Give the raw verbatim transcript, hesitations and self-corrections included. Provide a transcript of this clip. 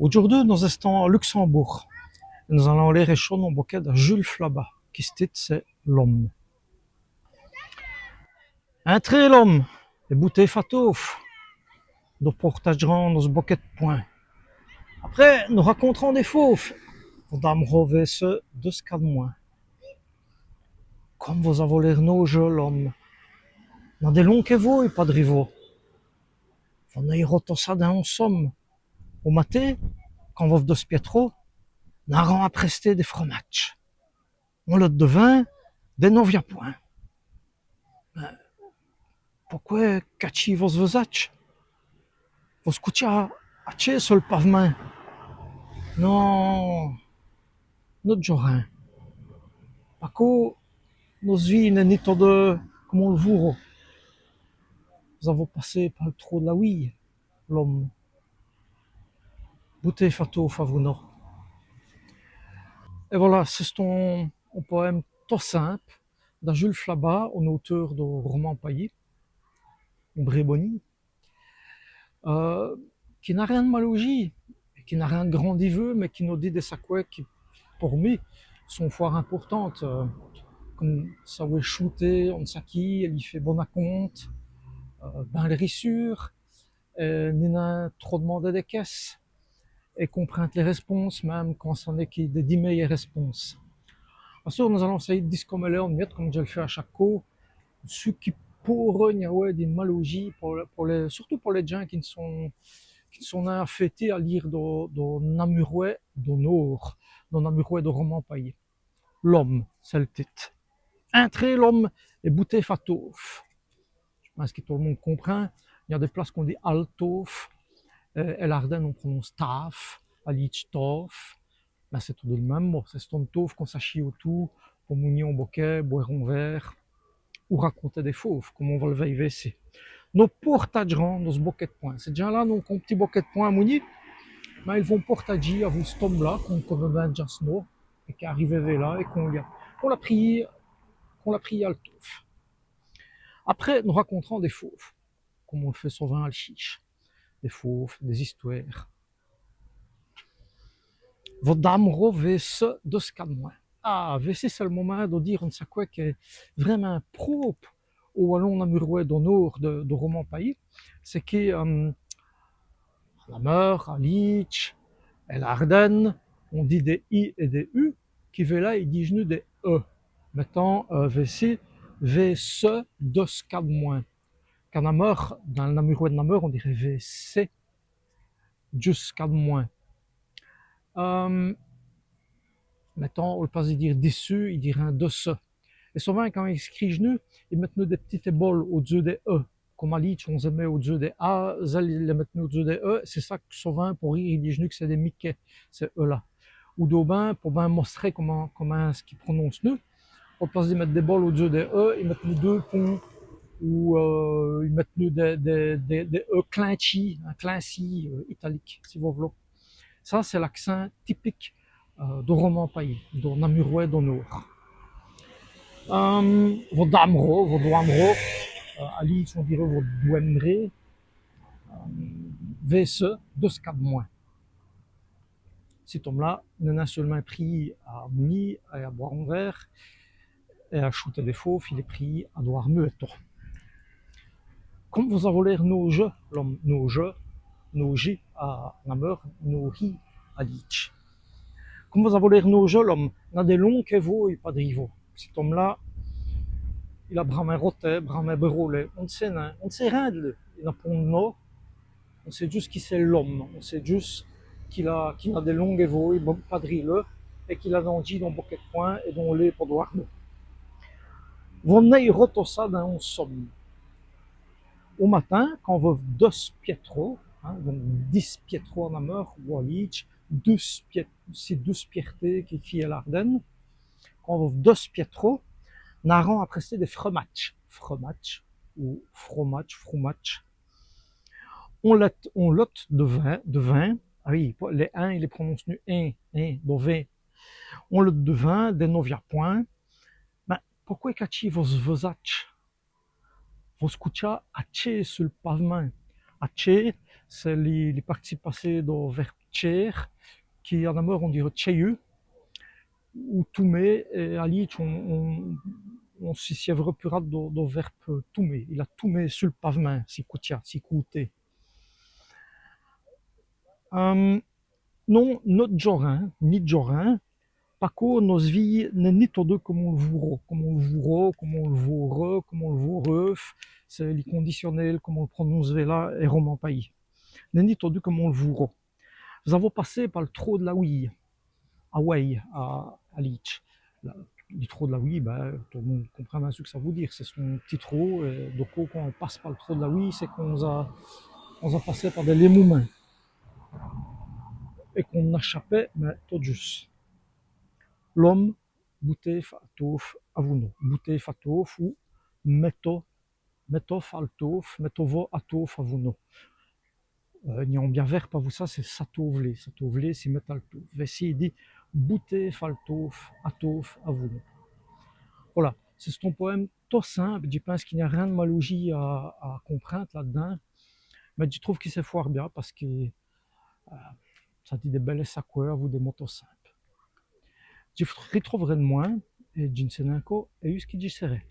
Audjoûrdu, nos-èstans à Luxembourg. Nos-alans aler èchone on bokèt da Jules Flabat, qui s' tite c'èst L'ome. Intrez, l'ome, èt boutez-v' à tauve. Nos pârtadjerans nosse bokèt d' pwin. Après, nos racontrans dès fauves. Vos dâmerans vêci deûs cas d' mwins. Come vos-avoz l'ér naujeu, l'ome. N'a dès longuès vôyes pa-drî vos. Vos n'èroz tot ça dins on some. Au matin, quand vos v' dèspièteroz, n'ârans aprèsté dès fromadjes. On lès d'vins, dès novias pwins. Mins poqwè catchî vosse vèsadje ? Vos coûtchîz à tchêr su l' pavemint. Non, nos djorans. Pace qui nosse vîye n'èst nén todi come on l' vôreut. Vos-avoz passé pa l' trau d' l'awîye, l'ome. Boutez-v' à tauve, avou nos. Èt volà, c'è-st-on, on powème tot simpe da Jules Flabat, on auteûr do Roman Payis, on Brèbonî, euh, qui n'a rén d' malaujî, qui n'a rén d' grandiveûs, mins qui nos dit dès sacwès qui, por mi, sont fwârt importantes, euh, come sawè choûter one saquî, èt lî fé bon-aconte, euh, bin l' rissûre, euh, nén trop d'mander dès quèsses, èt comprinde lès rèsponses, minme quand ç' n'èst qu' dès dîmèyès rèsponses. Asteûre, nos-alans sayî d' discomèler one miète, come dji l' fé à chaque côp, ç' qui pôreût awè di malaujî, po, po lès, surtout po lès djins qui n' sont, qui n' sont nén afêtîs à lîre do, do namurwès do Nôrd, do namurwès do Roman Payis. L'ome, c'èst l' tite. Intrez, l'ome, èt boutez-v' à tauve. Dji pinse qui tot l' monde comprind. I-gn-a dès places qu'on dit al tauve. Euh, è l'Ârdène, on prononce tâve, à Lîdje tauve. Mins c'èst todi l' minme mot. C'è-st-one tauve qu'on s'achît autoû po mougnî on bokèt, bwâre on vêre, ou raconter dès fauves, come on va l' vèy vêci. Nos pârtadjerans nosse bokèt d' pwin. Cès djins-là n'ont qu' on p'tit bokèt d' pwin à mougnî, mins i vont pârtadjî avou ç' t-ome-là, qu'on, qu'on n' conèt nén s' no, èt qu'èst arivé vêla, èt qu'on l'a, qu'on l'a priyî, qu'on l'a priyî al tauve. Après, nos racontrans dès fauves, come on l' faît sovint al chîje. Dès fauves, dès-istwêres. Vos dâmeroz vêci deûs cas d' mwins. Ah, vêci c'èst l' momint do dîre one saqwè qu'èst vrémint prope au walon namurwès do Nôrd, do, do Roman Payis, c'èst qui, euh, à Nameur, à Lîdje, è l'Ârdène, on dit dès i èt dès u, qui vêla i dîjenut dès e. Mètans, euh, vêci, vêci deûs cas d' mwins. Qu'à Nameur, dins l' namurwès d' Nameur, on dîreut vêci djus cas d' mwins. Euh, mètans, au l' pace di dîre dissus, i dîrint dèssus. Èt sovint, quand i scrîjenut, i mètenut dès p'titès boles au-d'zeû dès e. Come à Lîdje, on-z-è mèt au-d'zeû dès a, zèls i lès mètenut au-d'zeû dès e, c'èst ça qui sovint, po rîre, i dîjenut qui c'èst dès miquèts, cès e-là. Ou d'ôbin, po bin mostrer comint, comint ç' qu'i prononcenut, au l' pace di mète dès boles au-d'zeû dès e, i mètenut deûs ponts, ou, euh, i mètenut dès, dès, dès, dès e clintchîs, in, clintchîs, euh, italiques, si vos v'loz. Ça, c'èst l'acsint tipique, euh, do Roman Payis, do namurwès do Nôrd. Euh, vos dâmeroz, vos dâmeroz, euh, à Lîdje, on dîreut vos dâmerez, euh, vêci deûs cas d' mwins. Cit-ome-là n'èst nén seûlemint priyî à mougnî èt à bwâre on vêre èt à choûter dès fauves, il èst priyî à dwârmu ètou. Come vos-avoz l'ér naujeu, l'ome, naujeu, naujî à Nameur, naujî à Lîdje. Come vos-avoz l'ér naujeu, l'ome, n'a dès longuès vôyes pa-drî vos. Cit-ome-là, il a bramint roté, bramint bèrôlé, on n' sét nén, on n' sét rén d' li, i n'a pont d' no, on sét djusse qui c'èst l'ome, on sét djusse qu'il a, qu'il a dès longuès vôyes, bon, pa-drî leu, èt qu'il a dandjî d'on bokèt d' pwin èt d'on lét po dwârmu. Vos n'èroz tot ça dins on some. Au matin, quand vos dèspièteroz, in, donc dèspièteroz à Nameur ou à Lîdje, dèspièt-, c'èst dèspièrter qui fét l'Ârdène, quand vos dèspièteroz, n'ârans aprèsté dès fromadjes, fromadjes ou fromadjes, fromadjes. On lét, on lét d'vins, d'vins. Ah oyi, po, lès in, i lès prononcenut in, in, d'vins. On lét d'vins, dès novias pwins. Bin, poqwè catchî vosse vèsadje ? Vos coûtchîz à tchêr su l' pavemint. À tchêr, c'èst li, li participe passé do vèrbe tchêr, qui à Nameur on dîreut tchèyeû, ou toumer, èt à Lîdje on, on, on si sièvreut pus rade do, do vèrbe toumer. Il a toumé su l' pavemint, si coûtia, si coûter. Euh, non, no djorin, ni djorin, pace qui nosse vîye n'èst nén todi come on l' vôreut, come on l' vôreut, come on l' vôreut, come on l' vôreut, c'èst li condicionél, come on l' prononce vêla è roman payis. N'èst nén todi come on l' vôreut. Vos-avoz passé pa l' trau d' l'Awîye, away, à, à Lîdje. La, li trau d' l'Awîye, bin, tot l' monde comprind bin ç' qui ça vout dîre. C'è-st-on p'tit trau, èt don, quand on passe pa l' trau d' l'Awîye, c'èst qu'on-z-a, on-z-a passé pa dès lêts momints. Èt qu'on-z-a chapé, mins tot djusse. L'ome, boutez-v' à tauve avou nos. Boutez-v' à tauve ou mètoz, mètoz-v' al tauve, mètoz-vos à tauve avou nos. Euh, i-gn-a on bia vèrbe avou ça, c'èst s'atauveler. S'atauveler, c'èst si mète al tauve. Vêci i dit, boutez-v' al tauve, à tauve avou nos. Vola, c'è-st-on powème tot simpe, dji pinse qu'i-gn-a rin d' malaujî à, à comprinde la-d'dins, mins dji trouve qui c'èst fwârt bia pace qui, euh, ça dit dès bèlès sacwès avou dès mots tot simpes. Dji vos r'trouverè d'mwin, èt dji n' sé nin co èwou-ce qui dji sèrè.